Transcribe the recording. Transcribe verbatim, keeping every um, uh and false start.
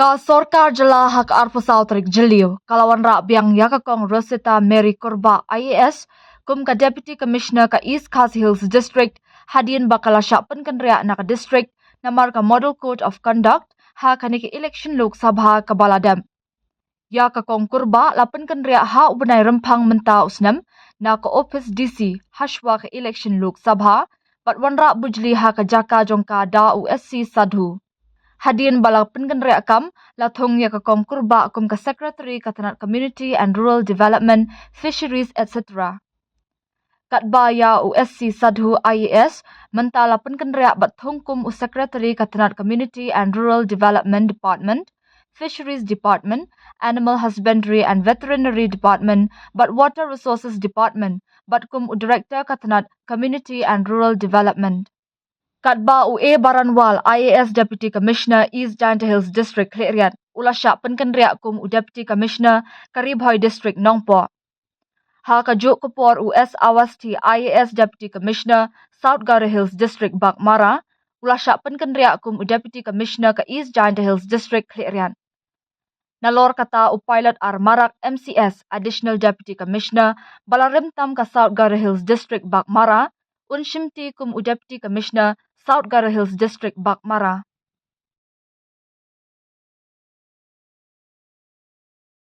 Ka Sorkar Jylla ha ka arphew saw tarik Jylliew ka la wanrah biang ïa ka Kong Rosetta Mary Kurbah I A S kum ka Deputy Commissioner ka East Khasi Hills District, hadien ba ka la shah pynkynriah na ka district namar ka Model Code of Conduct ha kane ka election Lok Sabha kaba la dep. Ïa ka Kong Kurbah la pynkynriah ha u bnai Rymphang mynta u snem na ka ophis D C hashwa ka election Lok Sabha, bad wanrah bujli ha ka jaka jong ka da u S C Sadhu. Hadien ba la pynkynriah kam, la thung ïa ka Kong Kurbah kum ka Secretary ka tnat Community and Rural Development, Fisheries, et cetera. Katba ïa u S C Sadhu I A S, mynta la pynkynriah bad thung kum u Secretary ka tnat Community and Rural Development Department, Fisheries Department, Animal Husbandry and Veterinary Department, bad Water Resources Department, bad kum u Director ka tnat Community and Rural Development. Katba u A Baranwal I A S Deputy Commissioner East Jaintia Hills District Khliehriat, u la shah pynkynriah kum u Deputy Commissioner ka Ri Bhoi District Nongpoh. Ha kajuh ka por u S Awasthi I A S Deputy Commissioner South Garo Hills District Baghmara, u la shah pynkynriah kum u Deputy Commissioner ka East Jaintia Hills District Khliehriat. Nalor kata u Pilot R Marak M C S Additional Deputy Commissioner ba la rim tam ka South Garo Hills District Baghmara, un shimti kum u Deputy Commissioner South Garo Hills District Baghmara.